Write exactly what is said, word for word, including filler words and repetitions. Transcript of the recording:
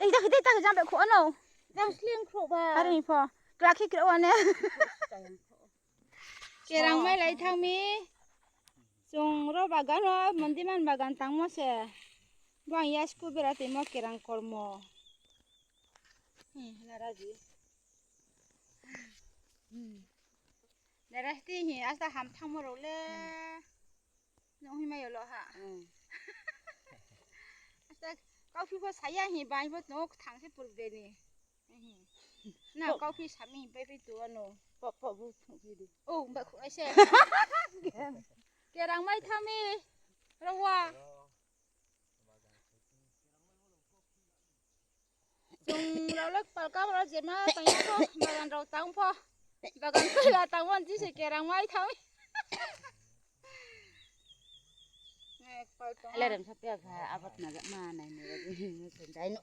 Ei, ta khe, ta khe, jang bai kho ano. Jang sling khrouh ba. Are ni pho. Kla khe kro wane. Kerang mai lai thang mi. Chung ro bagan o, mondiman bagan tangmo se. Bang ya school bera tongmo kerang kormo. Hmm, nara di. Hmm. Nara di hi, asta ham thangmo rao le. Nung himai yo lo ha. Hmm. Asta kauphi pho saya hi, bai pho no kthang se purbe ni. Na, kauphi sami pai pai tu ano. Pok, pok, bu, bu, bu, bu. Oh, ba khu ai se. Kerang mai thang mi. Rawa. Chung rao le palka rao jema tang ya pho, bagan rao tang pho. Bagan khe la tang pho, ji se kerang mai thang mi. Alarm sa pia kha, abat na ga ma nai ni ga di, mo sen dai no.